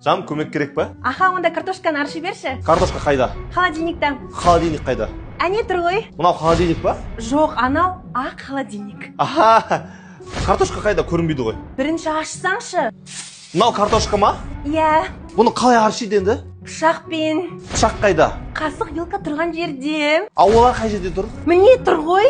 Жан, көмек керек па? Аха, онда картошканы арши берші. Картошка қайда? Холодильникта. Холодильник қайда? Әне тұр ғой. Мынау холодильник па? Жоқ, анау ақ холодильник. Аха, картошка қайда, көрінбейді ғой. Бірінші ашсаңшы. Мынау картошка ма? Иә. Бұны қалай аршиды енді? Пышақпен. Пышақ қайда? Қасық, вилка тұрған жерде. А олар қай жерде тұр? Міне тұр ғой.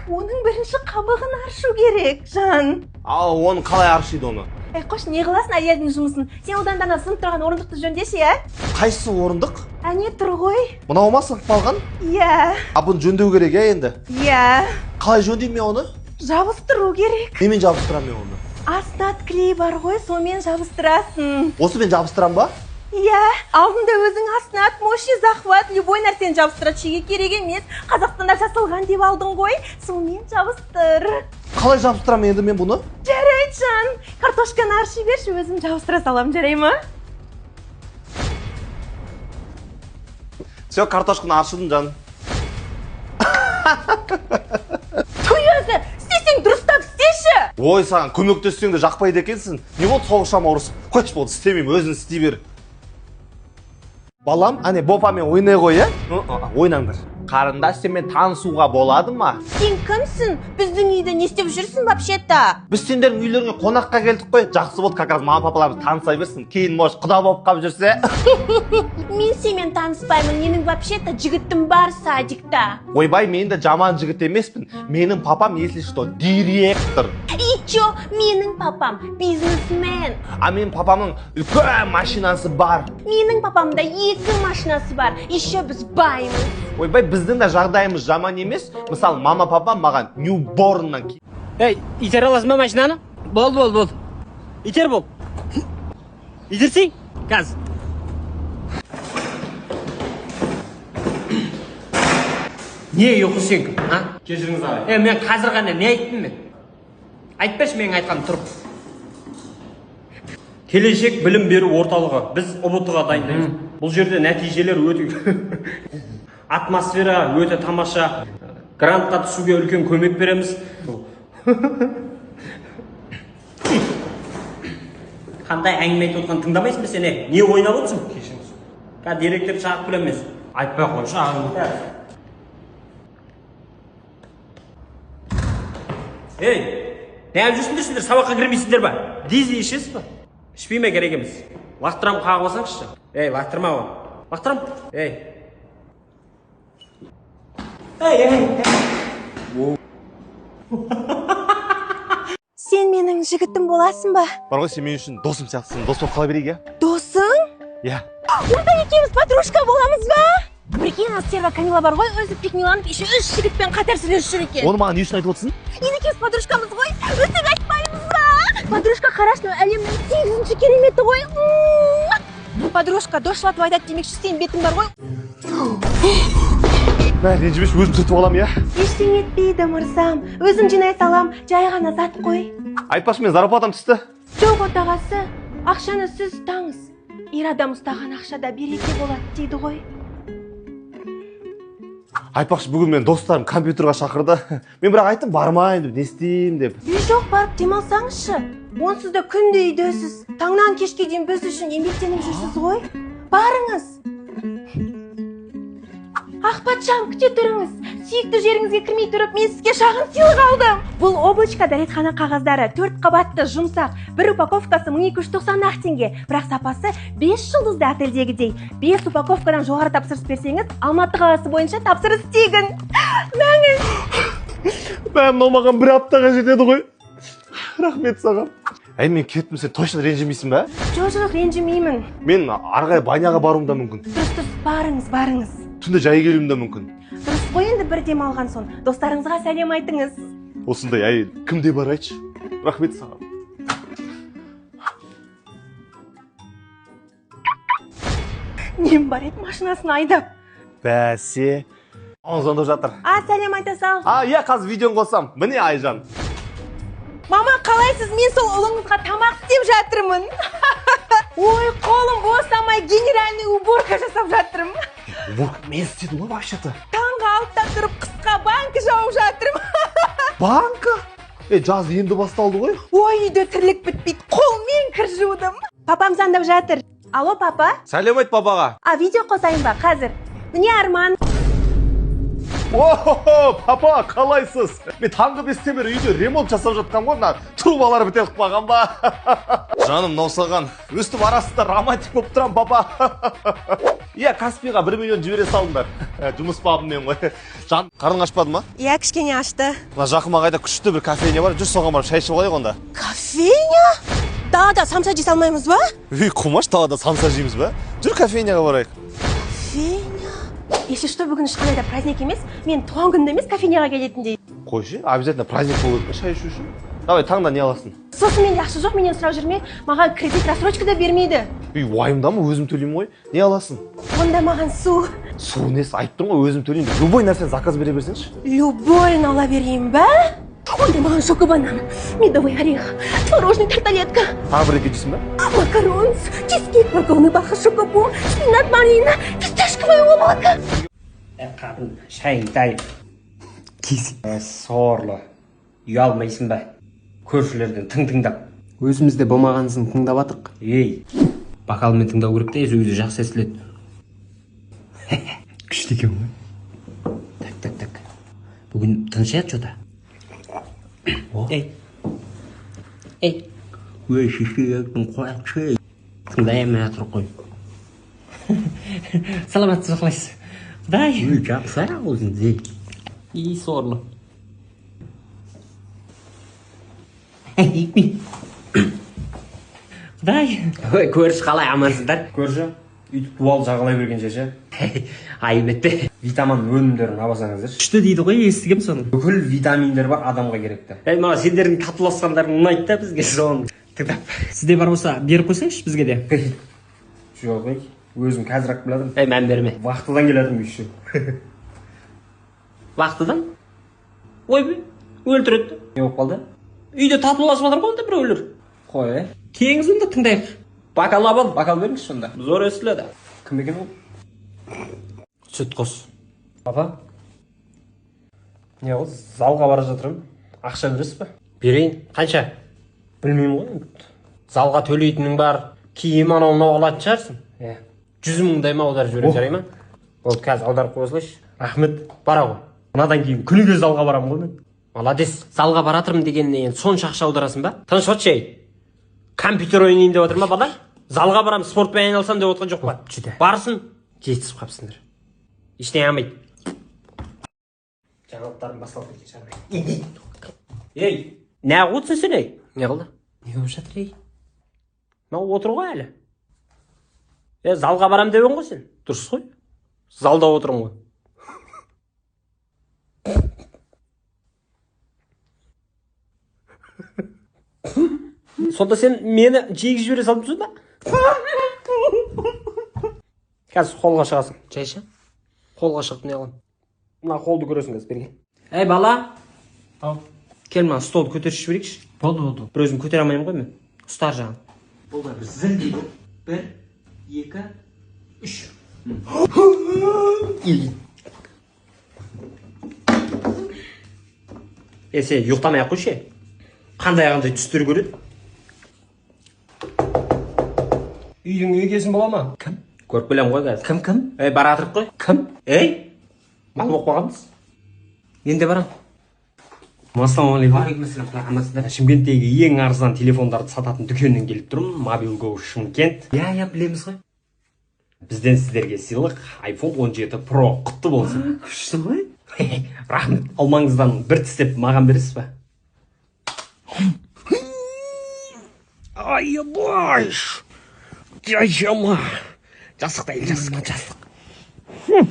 Оның бірінші қабығын аршу керек, жан. Ал оны қалай аршиды оны? Әй, қош, не қыласың әйелдің жұмысын? Сен одан да ана сынып тұрған орындықты жөндеші, иә? Қайсы орындық? Әне тұр ғой. Мынау ма сынып қалған? Иә. А бұны жөндеу керек, иә енді? Иә. Қалай жөндеймін мен оны? Жабыстыру керек. Немен жабыстырамын мен оны? Астына клей бар ғой, сонымен жабыстырасың. Осымен жабыстырам ба? Иә, алдында өзің астына мощный захват, любой нәрсені жабыстырады, шеге керек емес. Қазақстанда жасалған деп алдың ғой, сонымен жабыстыр. Қалай жабыстырамын енді мен бұны? Жарайды, жан, картошканы арши берші, өзім жабыстыра саламын, жарай ма? Все, картошканы аршыдым, жан. Туй өзі, істесең дұрыстап істеші. Ой, саған көмектессең де жақпайды екенсің. Не болды соғышам ұрысып? Қойшы болды, істемеймін, өзің істей бер. Балам, әне Бопамен ойнай ғой, ә? Ойнаңдар. Қарындас, сенімен танысуға болады ма? Сен кімсің? Біздің үйде не істеп жүрсің вообще-то? Біз сендердің үйлеріңе қонаққа келдік қой. Жақсы болды, как раз мама папаларымыз таныса берсін. Кейін, может, құда болып қалып жүрсе. Мен сенімен таныспаймын. Менің вообще-то жігітім бар садикта. Ойбай, мен де жаман жігіт емеспін. Менің папам, если что, директор. И чё? Менің папам бизнесмен. А менің папамның үлкен машинасы бар. Менің папамда 2 машинасы бар. Еще біз баймыз. Ойбай, біздің де жағдайымыз жаман емес. Мысалы, мама папам маған ньюборннан. Ей, итере аласың ба машинаны? Болды, болды, болды. Итер бол. Итерсей, қазір. Не ұйқы сен кім, а? Кешіріңіз, ағай. Мен қазір ғана не айттым мен? Айтпашы менің айтқаным тұрып. Келешек білім беру орталығы. Біз ҰБТ-ға дайындаймыз. Бұл жерде нәтижелер өте атмосфера өте тамаша. Грантқа түсуге үлкен көмек береміз. Қандай әңгіме айтып отқанын тыңдамайсың ба сен? Не ойнап отырсың? Кешіріңіз. Қазір директорды шақырып келемін мен. Айтпай ақ қойшы, ағам. Ей, неғып жүрсіңдер сендер? Сабаққа кірмейсіңдер ба? Дизель ішесіз ба? Ішпей ме, керек емес. Лақтырам қағып алсаңызшы. Ей, лақтырма оны. Лақтырам. Ей. Ей, ей, ей. Сен менің жігітім боласың ба? Бар ғой, сен мен үшін досым сияқтысың. Дос болып қала берейік, иә? Досың? Иә. Онда екеуміз подружка боламыз ба? Прикинь, ана стерва Камила бар ғой, өзі пикмиланып, еще 3 жігітпен қатар сөйлесіп жүр екен. Оны маған не үшін айтып отырсың? Енді екеуміз подружкамыз ғой, өтірік айтпаймыз ба? Подружка, қарашы, мынау әлемнің 8-ші кереметі ғой. Подружка, дос жылатып айтады демекші, сенің бетің бар ғой. Мә, ренжімеші, өзім сүртіп аламын, иә? Ештеңе етпейді, мырзам. Өзім жинай салам, жай ғана зат қой. Айтпашы, мен зарплатам түсті. Жоқ, отағасы, ақшаны сіз ұстаңыз. Ер адам ұстаған ақшада береке болады дейді ғой. Айтпақшы, бүгін мен достарым компьютерға шақырды. Мен бірақ айттым, бармайын деп, не істеймін деп. Үй жоқ, барып демалсаңызшы. Онсыз да күнде үйдесіз. Таңнан кешке дейін біз үшін еңбектеніп жүрсіз ғой. Барыңыз. Ақ патшам, күте тұрыңыз. Сүйікті жеріңізге кірмей тұрып, мен сізге шағын сыйлық алдым. Бұл облачка дәретхана қағаздары, 4 қабатты, жұмсақ. Бір упаковкасы 1290 теңге. Бірақ сапасы 5 жұлдызды отельдегідей. 5 упаковкадан жоғары тапсырыс берсеңіз, Алматы қаласы бойынша тапсырыс тегін. Мәңіз. Мә, мынау маған бір аптаға жетеді ғой. Рахмет саған. Әй, мен кеттім, сен точно ренжімейсің ба? Жоқ, жоқ, ренжімеймін. Мен ары қарай баняға баруым да мүмкін. Дұрыс, дұрыс, барыңыз, барыңыз. Түнде жай келуім де мүмкін. Дұрыс қой, енді бір демалған соң достарыңызға сәлем айтыңыз. Осындай әйел кімде бар, айтшы? Рахмет саған. Нем бар еді, машинасын айдап. Бәсе. Маған звондап жатыр. А, сәлем айта сал. А, иә, қазір видеоны қосам. Міне Айжан. Мама, қалайсыз? Мен сол ұлыңызға тамақ істеп жатырмын. Ой, қолым босамай, генеральный уборка жасап жатырмын. Уборка мен істедім ғой вообще-то. Таңғы 6-да тұрып қысқа банка жауып жатырмын. Банка? Жаз енді басталды ғой. Ой, үйде тірлік бітпейді. Қолмен Папам звондап жатыр. Алло, папа? Сәлем айт папаға. А, видео қосайын ба? Қазір. Міне Арман. О, папа, қалайсыз? Мен таңғы 5-тен бері үйде ремонт жасап жатқам ғой, мына трубалар бітеліп қалған ба? Жаным, мынау саған. Өстіп арасында романтик болып тұрам, папа. Иә, Каспийға 1 миллион жібере салыңдар. Жұмыс бабыммен ғой. Жан, қарның ашпады ма? Иә, кішкене ашты. Мына жақын маңайда күшті бір кофейня бар, жүр соған барып шай ішіп алайық онда. Кофейня? Далада самса жей салмаймыз ба? Үй, қумаш, далада самса жейміз ба? Жүр кофейняға барайық. Кофейня? Если что, бүгін ешқандай да праздник емес, мен туған күнімде емес кофейняға келетіндей. Қойшы, обязательно праздник болу керек па шай ішу үшін? Давай, таңда не аласың? Сосын менде ақша жоқ, менен сұрап жүрме, маған кредит рассрочка да бермейді. Үй, уайымдама, өзім төлеймін ғой. Не аласың? Онда маған су. Су несі, айтып тұрмын ғой, өзім төлеймін деп. Любой нәрсені заказ бере берсеңші. Любойын ала берейін ба? Онда маған шокобанан, медовый орех, творожный тарталетка. Тағы бір екі жейсің ба? Макаронс, чизкейк, морковный баха, шокобон, шпинат, малина, фисташковое облако. Қатын, шайың дайын. Сорлы. Ұялмайсың ба? Көршілерден тың-тыңдап. Өзімізде болмағанысын тыңдап атық. Ей, бокалмен тыңдау керек те, өзі жақсы естіледі. Күшті екен ғой. Так, так, так. Бүгін тыныш еді что-то. Ей. Ей. Өй, шешегің қояқшы. Тыңдай алмай жатыр қой. Саламатсыз ба, қалайсыз? Құдай. Өй, жақсы, өзіңіз. И сорлы. Құдай. Ой, көрші қалай, амансыздар? Көрші, үйтіп дуал жағалай берген шеше. Айып етпе. Витамин өнімдерін алсаңыздар. Күшті дейді ғой, естігем соны. Бүкіл витаминдер бар, адамға керекті. Ей, маған сендердің татуласқандарың ұнайды да бізге соны тыңдап. Сізде бар болса, беріп қойсаңызшы бізге де. Жоқ, ей, өзім қазір-ақ біледім. Ей, мән берме. Вахтадан келедім еще. Вахтадан? Ойбай, өлтіреді. Не болып қалды? Үйде татуласып жатыр ғой онда біреулер. Қой, е. Келіңіз онда тыңдайық. Бокал алып, бокал беріңізші онда. Зор естіледі. Кім екен ол? Сүт қос. Папа. Не ол, залға бара жатырмын. Ақша бересіз бе? Берейін. Қанша? Білмеймін ғой. Залға төлейтінің бар. Киім анау мынау алатын шығарсың. Иә. 100 мыңдай ма аударып жіберемін, жарай ма? Болды, қазір аударып қоя салайыншы. Рахмет. Бара ғой. Мынадан кейін күніге залға барамын ғой мен. Молодец. Залға баратырмын дегеннен енді сонша ақша аударасың ба? Тыныш отыршы, ей. Компьютер ойнайын деп отыр ма бала? Залға барамын, спортпен айналысамын деп отқан жоқ па? Жүдә. Барсын, жетісіп қапсыңдар. Ештеңе алмайды. Жаңалықтарым басталып кеткен шығар. Ей, неғып отырсың сен, ей? Не қылды? Не болып жатыр, ей? Мынау отыр ғой әлі. Е, залға барам деп едің ғой сен. Дұрыс қой. Залда отырмын ғой. Сонда сен мені жегізіп жібере салдың ба? Қазір қолға шығасың. Жайша. Қолға шығып не қыламын? Мына қолды көресің қазір, берге. Әй, бала. Ау. Кел мына столды көтеріп жіберейікші. Болды, болды. Бір өзім көтере алмаймын ғой мен. Ұстар жағын. Бұл да бір зіл дейді. 1, 2, 3. Е, сен ұйықтамай ақ қойшы. Қандай түстер көреді? Үйдің егесін бола ма? Кім? Көріп келемін ғой қазір. Кім, кім? Ей, бара жатырық қой. Кім? Ей, мал болып қалғанбыз. Мен де барамын. Ассалаумағалейкум. Уағалейкумассалам, құдай амансыздар. Шымкенттегі ең арзан телефондарды сататын дүкеннен келіп тұрмын. Mobile Go Шымкент. Иә, иә, білеміз ғой. Бізден сіздерге сыйлық iPhone 17 Pro құтты болсын. Күшті ғой. Рахмет. Алмаңыздан бір тістеп маған бересіз ба? Айбай! Жайшама! Жасықтай, жасық, жасық. Ай,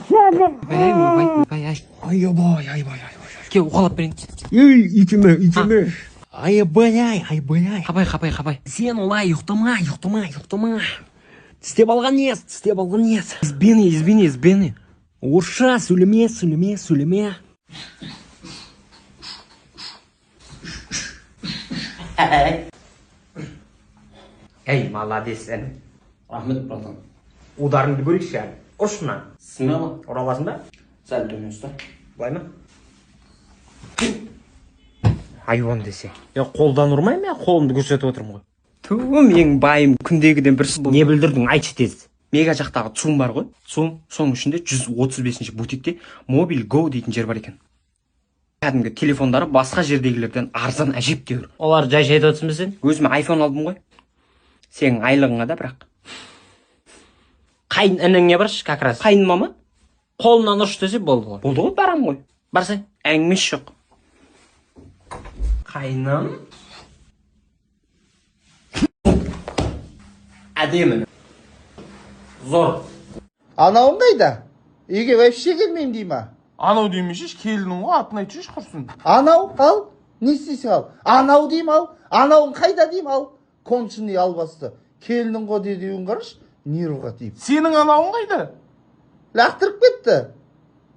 ойбай, ай. Айбай, айбай, айбай. Кел, уқалап берейін. Ей, итіме, итіме. Айбай, айбай. Қабай, қабай, қабай. Сен олай ұйықтама, ұйықтама, ұйықтама. Тістеп алған ес, тістеп алған ес. Избені, избені, избені. Орысша сөйлеме, сөйлеме, сөйлеме. Ей, молодец, інім. Рахмет, братан. Ударыңды көрейікші әлі. Ұршы мынаны. Смело. Ұра аласың ба? Сәл төмен ұста. Былай ма? Айуан десе. Я қолдан ұрмаймын, я қолымды көрсетіп отырмын ғой. Ту, менің байым күндегіден бір Не бүлдірдің, айтшы тез. Мега жақтағы ЦУМ бар ғой, ЦУМ, соның ішінде 135-ші бутикте Мобиль Го дейтін жер бар екен. Кәдімгі телефондары басқа жердегілерден арзан әжептәуір. Олар жай айтып отырсың ба сен? Өзіме айфон алдым ғой. Сенің айлығыңа да бірақ. Қайын ініңе баршы как раз. Қайын мама? Қолынан ұршы десе болды ғой. Болды ғой, барамын ғой. Барсай. Әңгімесі жоқ. Қайным. Әдемі. Зор. Анауың қайда? Үйге вообще келмеймін дей ма? Анау демеші, келінің ғой, атын айтшы құрсын. Анау, ал, не істейсің ал? Анау деймін ал, анауың қайда деймін ал. Конченый албасты. Келінің ғой деуін қарашы, нервға тиіп. Сенің анауың қайда? Лақтырып кетті.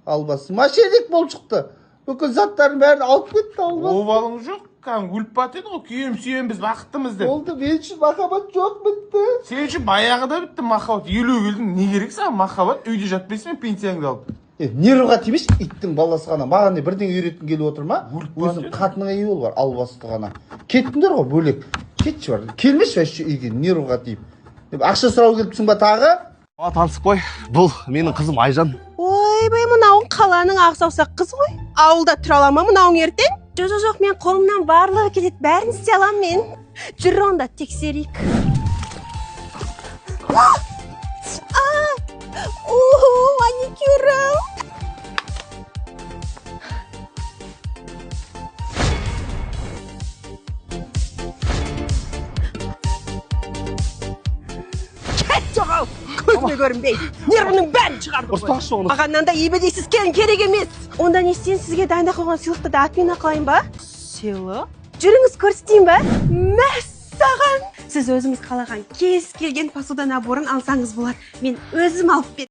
Албасты. Мошенник болып шықты. Бүкіл заттарын бәрін алып кетті албасты. Обалың жоқ, кәдімгі өліп бат еді ғой, күйем сүйем біз бақыттымыз деп. Болды, мен үшін махаббат жоқ, бітті. Сен үшін баяғыда бітті махаббат. 50-ге келдің, не керек саған махаббат? Үйде жатпайсың ба пенсияңды алып? Нервға тимеші, иттің баласы ғана. Маған не бірдеңе үйреткің келіп отыр ма? Өліп бат Өзің еді. қатыныңа ие бол бар, албасты ғана. Кеттіңдер ғой бөлек. Кетші бар. Келмеші вообще үйге, нервға тиіп. Деп ақша сұрау келіпсің ба тағы? А, танысып қой. Бұл менің қызым Айжан. Ойбай, мынауың қаланың ақ саусақ қыз ғой. Ауылда тұра ала ма мынауың ертең? Жоқ, жоқ, жоқ, мен қолымнан барлығы келеді, бәрін істей аламын мен. Жүр онда, тексерейік. О, маникюрім. Кет, жоғал, көзіме көрінбей. Нервінің бәрін шығарды ғой. Ұрыспақшы оны. Маған мынандай ебедейсіз келін керек емес. Онда не істейін, сізге дайындап қойған сыйлықты да отмена қылайын ба? Сыйлық? Жүріңіз, көрсетейін ба? Мәссаған! Сіз өзіңіз қалаған кез келген посуда наборын алсаңыз болады. Мен өзім алып беремін.